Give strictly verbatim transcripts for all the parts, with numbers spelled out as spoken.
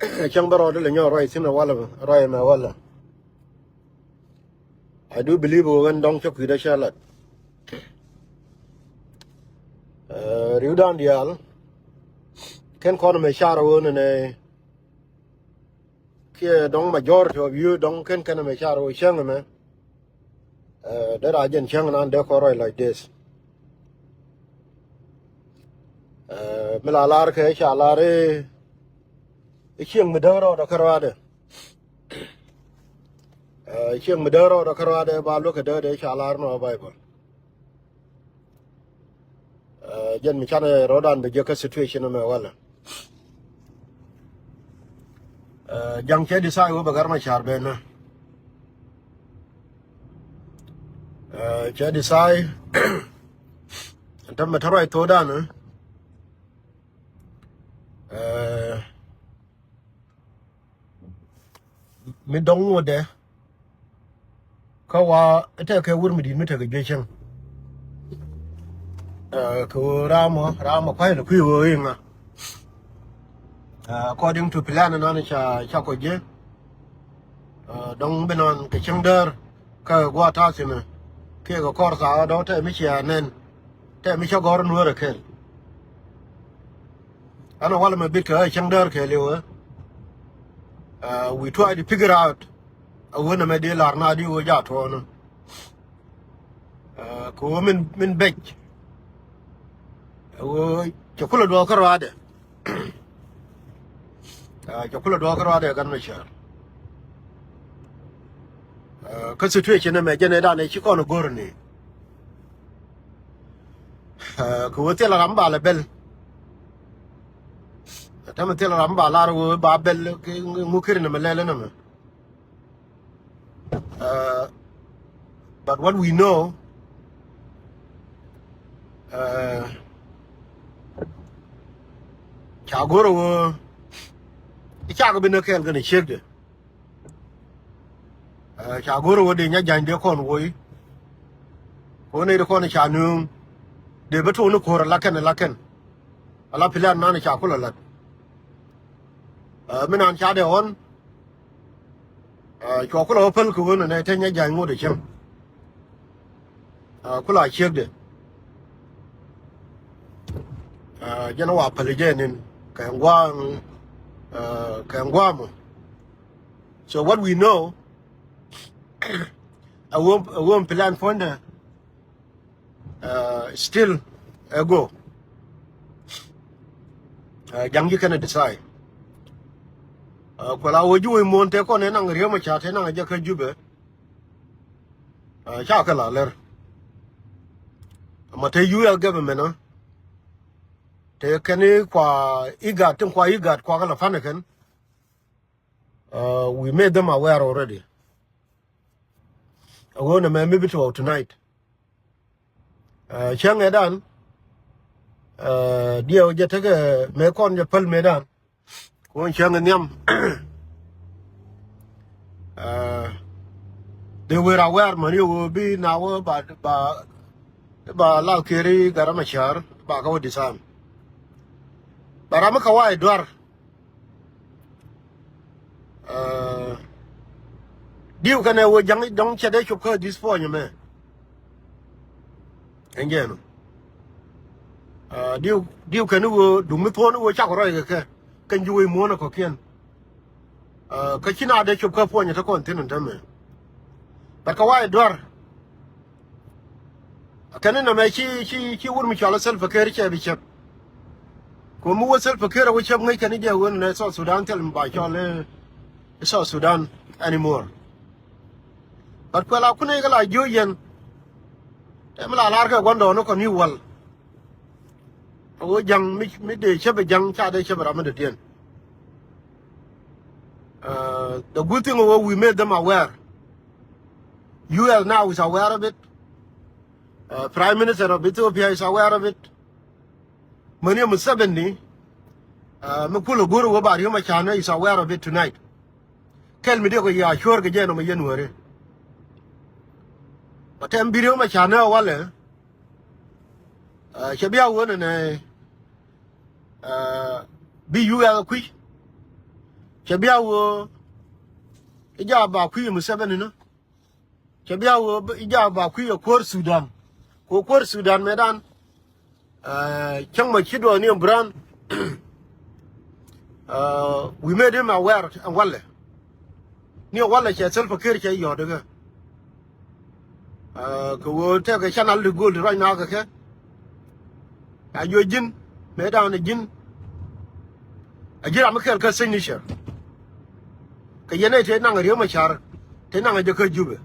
Cäŋ bä rɔɔdɛ lɛ nyɔk ruac thi̱n ɛ walɛ, ruac ɛmɛ walɛ. I do believe ɣöö ɣän dɔ̱ŋ cä kui̱dä cä lat. Ɛ, ri̱wdan diaal kɛn kɔn ɛmɛ car ɣöö nɛnɛ kiɛ dɔ̱ŋ majority of you dɔ̱ŋ kɛn kɛn ɛmɛ car ɣöö cäŋ ɛmɛ. Ɛ, dee ra jɛn cäŋ nan dee kɔn ruac like this. Ɛ, mi la lar kɛ ca lar i̱, i̱ cieŋ mi däk rɔɔdɛ kä ruaadɛ. Ɛ, cieŋ mi däk rɔɔdɛ kä ruaadɛ ba luäk kɛ däk dee ca lar nɔ Baibol. Ɛ, jɛn mi canɛ rɔɔdan bɛ jek kä situation ɛmɛ walɛ. Ɛ, ja̱ŋ cɛ decide wä bɛ Gat Macar ben nä. Ɛ, cɛ decide. Ɛn tämɛ te ruac thokdan. Ɛ, mi dɔ̱ŋ ŋuɔ̱tdɛ kä wa tɛkɛ wur mi di̱i̱t mi tekɛ juec cäŋ. Ɛ, kɛ ɣöö ram ɔ, ram ɔ kua̱c lɛ kui̱ ɣöö i̱ ŋa. Ɛ, according to plan nan ca, ca kɔ jiɛ. Ɛ, dɔ̱ŋ bi nɔn kɛ cäŋ däär kä gua̱a̱th ta̱a̱ thi̱n kiɛ kɛ kɔr thaak dɔ̱ŋ tɛ mi cia nɛn tɛ mi cä gɔ̱r nuäär ɛ kɛl. Ɛn ɛ walɛ mɛ bit kɛ ɣä cäŋ däär kɛɛliw ɛ. Ɛ, we try to figure out a ɣöö nɛmɛ dee lar na di ɣöö ja tuɔɔnä. Ɛ, kɛ ɣöö min, min bec ɛ ɣöö cɛ kulɛ duɔɔk kä ruaadɛ. Ɛ, cɛ kulɛ duɔɔk kä ruaadɛ Gat Macar. Ɛ, kä situation ɛmɛ jɛn ɛ danɛ ci kɔn ɛ go̱r ni. Ɛ, kɛ ɣöö thilɛ ram ba lɛ bɛl. Tämɛ thilɛ ram ba lar ɣöö ba bɛl kɛ ŋu kiri nɛmɛ lɛl nɛmɛ. Ɛ, but what we know, ɛ, ca go̱r ɣöö i̱ cakɛ bi ni kɛɛl kɛnɛ ciekdɛ. Ɛ, ca go̱r ɣöö dee nya ja̱ny dee kɔn woc. Kɛ ɣöö nɛy dee kɔn ca nööŋ dee bä to̱o̱ni ko̱r ala kɛn ala kɛn. Ala plan nan ca kulɛ la̱t. Ɛ, mi nan ca dee ɣɔn. Ɛ, cua kulɛ wä päl kɛ ɣöö nɛ nɛ te nya ja̱ny ŋot ɛ cäŋ. Ɛ, kulɛ a ciekdɛ. Ɛ, jɛn wa päl jɛ nin kɛ ŋuaŋ, ɛ, kɛ ŋuaŋ mɔ. So what we know, a wom, a wom plan puɔ̱nydɛ, ɛ, still a go. Ɛ, ja̱ŋ ji̱ kɛn a decide. Ɛ, kuɛ la wä ji̱ wec muɔ̱ɔ̱n te kɔn ɛ naŋ riäm a ca te naŋ a jɛ kä Jubɛ. Ɛ, ca kɛ la lɛr. Ama te U S government, ɛ, te kɛn i̱ kua IGAD, tin kua IGAD kua kɛ la pan ɛ kɛn. Ɛ, we made them aware already. A ɣöö nɛ mɛ mi bi tuɔɔk tonight. Ɛ, cäŋ ɛ dan. Ɛ, diɛw jɛ tekɛ mɛ kɔn jɛ päl mɛ dan. Kuɔn cäŋ ɛ nhiam. Ɛ, they were aware mani ɣöö bi na wä ba, ba, ba lal keri Gat Macar ba kä wä disarm. Ba ram mi kä wa i̱ duar. Ɛ, diw kɛnɛ wä ja̱ŋ dɔ̱ŋ cɛ dee cop kä this point mɛ. Ɛn jɛn ɔ. Ɛ, diw, diw kɛn wä duŋ mi thuɔ̱ɔ̱n wä cak rɔy kɛ kɛ kɛn ji̱ wä i̱ muɔ̱ɔ̱n ɛ kɔ̱kiɛn. Ɛ, kä ci na dee cop kä point ɛ te kɔn thi̱n ɛn täämɛ. But kɛ wa i̱ duar. Kɛn inɔ mɛ ci, ci, ci wur mi cɔal Salva Kiir cɛ bi cɛp. Kɛ mi wä Salva Kiir a wä cɛp ŋäc kɛn i̱ jɛ wen nɛ South Sudan thil mi ba cɔal i̱ South Sudan anymore. But kuɛ la kunɛ kɛ la jiö yɛn. Tɛ mi la lar kɛ gua̱ndɔɔŋni kɔn i̱ wal. A wä ja̱ŋ mi, mi dee cäpɛ ja̱ŋ ca dee cäpɛ ram mi dee diɛn. Uh, the good thing was we made them aware. U S now is aware of it. Uh, Prime Minister of Ethiopia is aware of it. Mani Museveni, uh, mi kulɛ go̱r wä ba Riek Machar is aware of it tonight. Kɛl mi dee kɔ ya cuɔr kɛ jɛ nɔmɔ January. Ba tɛm bi Riek Machar walɛ. Ɛ, cɛ bia wä nɛ nɛ, ɛ, bi U S kui̱. Cɛ bia wee i̱ jaak ba kui̱ ɛ Museveni ni. Cɛ bia wee i̱ jaak ba kui̱ ɛ kuäär Sudan. Kɛ kuäär Sudan mëëdan. Cäŋ mɔ ci duɔɔk ni ɛ Brown. We made him aware ɛn walɛ. Ni ɛ walɛ cɛ Salva Kiir cɛ yɔ̱ɔ̱t ɛ kɛ. Kɛ ɣöö tɛkɛ canɛl ti gööl ti ruac naath kɛ kɛ. A jiök ji̱n mëëdan ɛ ji̱n. A ji̱n ram mi kɛl kä signature. Kɛ yɛn ɛ tëë naŋ Riek Machar tëë naŋ ɛ jɛ kä Jubɛ.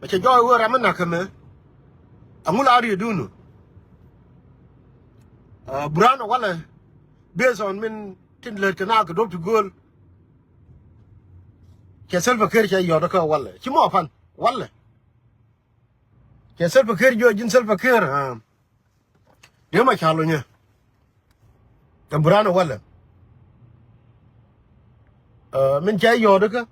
Mɛ cɛ jɔɔc ɣöö ram mi na̱k kɛ mɛ. Aŋu la riet dun nu. Brown ɛ walɛ. Based on min tin lät kɛ naath kɛ duɔ̱p ti gööl. Cɛ Salva Kiir cɛ yɔ̱t kä walɛ ci mɔ pan walɛ. Cɛ Salva Kiir jiök ji̱n Salva Kiir. Riek Machar lunyɛ. Kɛ Brown ɛ walɛ. Min cɛ yɔ̱t kä.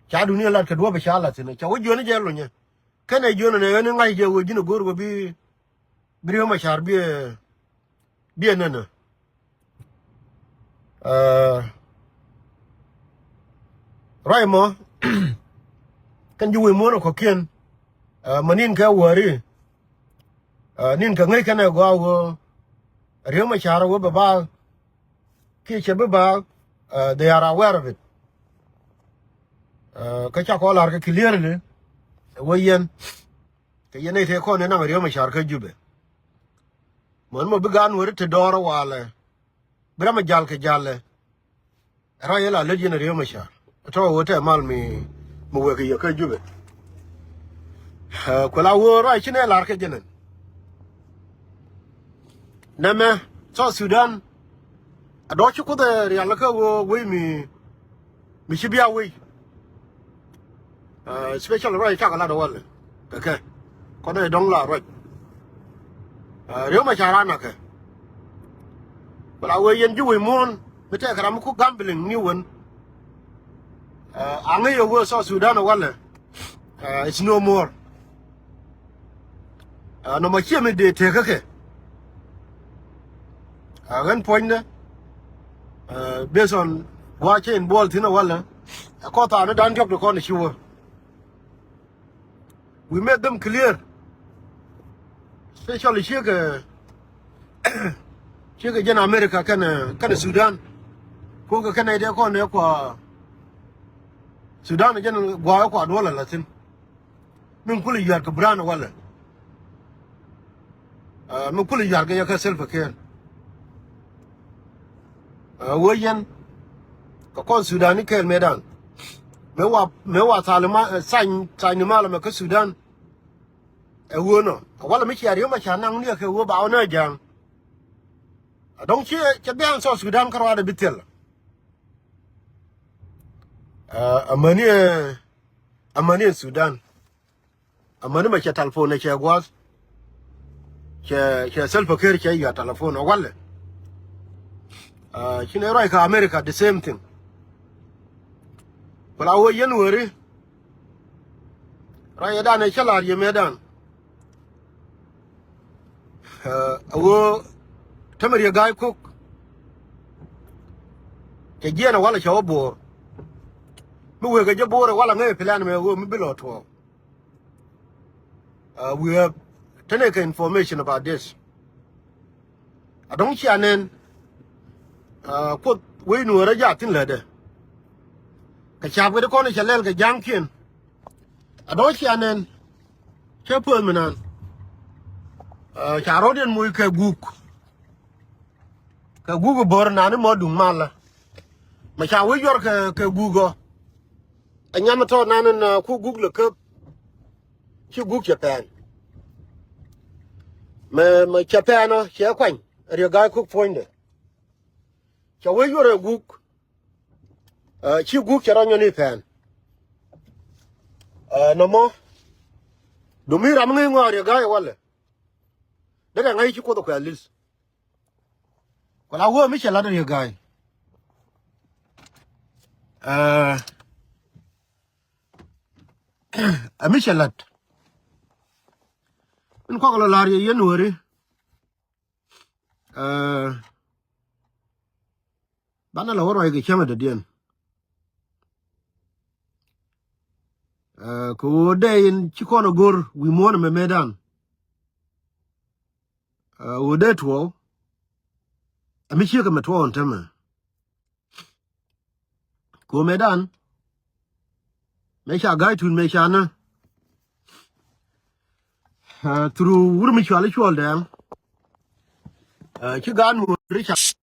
Ca dunia lat kɛ duɔ̱p ca lat thin cɛ wä jiöni jɛ lunyɛ. Kɛnɛ jiöni nɛ ɣän i̱ ŋa̱c jɛ wee ji̱n ɛ go̱o̱r wä bi bi Riek Machar biɛ biɛ nänä. Ruac mɔ kɛn ji̱ wec muɔ̱ɔ̱n ɛ kɔ̱kiɛn. Mɛ ni̱n kɛ wäri ni̱n kɛ ŋäc kɛnɛ gɔaa wee Riek Machar wee bɛ baak kiɛ cɛ bi baak. They are aware of it. Kä ca kɔn la̱r kɛ clearly wee yɛn. Kɛ yɛn nɛy tëë kɔn ɛ naŋ Riek Machar kä Jubɛ. Män mɔ bi gaat Nuääri te dɔɔr walɛ. Bi ram ɛ jal kɛ jalɛ. Ɛ ruac ɛ la lät yɛn Riek Machar. Tɔ̱ ɣöö tɛ mal mi mi wek kɛ yɛ kä Jubɛ. Kuɛ la ɣöö ruac ci nɛ la̱r kɛ jɛn ɛn. Nɛmɛ South Sudan. A dɔ̱ ci Kuoth ɛ rial kä ɣöö wec mi mi ci bia wec. Special ruac cakɛ lat ɛ walɛ kɛ kɛ kɔn ɛ dɔ̱ŋ la ruac. Riek Machar a na̱kɛ. Bɛ la wee yɛn ji̱ wec muɔ̱ɔ̱n mi tɛkɛ ram mi ku gambling ni wen. A ŋäc ɛ wee South Sudan ɛ walɛ. It's no more. Nɔmɔ ciɛ mi dee tekä kɛ. Ɣän puɔ̱nydä based on gua̱a̱ cä involve thi̱n ɛ walɛ. Ɛ kɔn thaani da̱ŋ diɔ̱k ti kɔn ɛ ci wä. We made them clear. Especially ciekɛ ciekɛ jɛn America kɛnɛ kɛnɛ Sudan. Kokɛ kɛnɛ itɛ kɔn ɛ kua Sudan jɛn gua̱a̱ ɛ kua duɔl ɛ la thi̱n. Min kulɛ yua̱r kɛ Brown walɛ. Min kulɛ yua̱r kɛ yɛ kä Salva Kiir. Wee yɛn kɛ kɔn Sudan ni kɛɛl mëëdan. Mëë wa mëë wa tha̱a̱l ma thany thany ni malɛ mɛ kä Sudan. Ɛ wee nɔ a walɛ mi cia Riek Machar naŋ ni ɛ kɛ wee ba wä ni ɛ ja̱a̱ŋ. A dɔ̱ŋ ciɛ cɛ biaŋ South Sudan kä ruaadɛ bi thil. Amäni ɛ amäni ɛ Sudan. Amäni mɛ cɛ telephone ɛ cɛ gua̱a̱th. Cɛ cɛ Salva Kiir cɛ yua telephone ɛ walɛ. Ci nɛ ruac kä America the same thing. Ku la wee yɛn weri. Ruac ɛ dan ɛ cä la̱r yɛ mëë dan. A ɣöö tämɛ Riek Gai Kok. Cɛ jiɛɛn ɛ walɛ cɛ wä Bo̱o̱r. Mi wëë kɛ jɛ Bo̱o̱r ɛ walɛ ŋäc plan mɛ ɣöö mi bi lɔ tuɔɔk. We have tenɛ kɛ information about this. A dɔ̱ŋ cia nɛn. Kuoth wec nuɔɔrä jaathin lätdɛ. Kɛ ca̱p kɛ ti kɔn cɛ lɛl kɛ ja̱ŋkiɛn. A dɔ̱ŋ cia nɛn. Cä puɔth mi nan. Ca rɔ̱diɛn moc kɛ guk. Kɛ guk bo̱r nani mɔ duŋ malä. Mɛ ca wec yuɔr kɛ kɛ guk ɔ. Ɛ nyam tɔ̱ nan in ku guk lɛ käp. Ci guk cɛ pɛn. Mɛ mɛ cɛ pɛn ɔ cɛ kuany. Riek Gai Kok puɔ̱nydɛ. Ca wec yuɔr ɛ guk. Ci guk cɛ rɔ nyɔni pɛn. Nɔmɔ. Dumi ram ŋi̱i̱ŋ ɔ Riek Gai walɛ. Dee kɛ ŋa̱c ci Kuoth ɛ kuɛ li̱th. Ku la wee mi cɛ la̱t Riek Gai. Ɛ mi cɛ la̱t. Min kuak lɔ la̱r yɛ yɛn weri. Banɛ la wä ruac kɛ cäŋ ɛ dɔ̱diɛn. Kɛ ɣöö dee in ci kɔn a go̱r wi̱i̱ muɔ̱ɔ̱n ɛmɛ mëëdan. Ɣöö dee tuɔɔk ɛ mi ciek ɛmɛ tuɔɔk ɛn täämɛ. Kɛ ɣöö mëëdan mëë ca ga̱a̱c tuut mëë ca nä through wur mi cual i̱ Cuɔl Dɛɛŋ. Ci gaat mi wä ri ca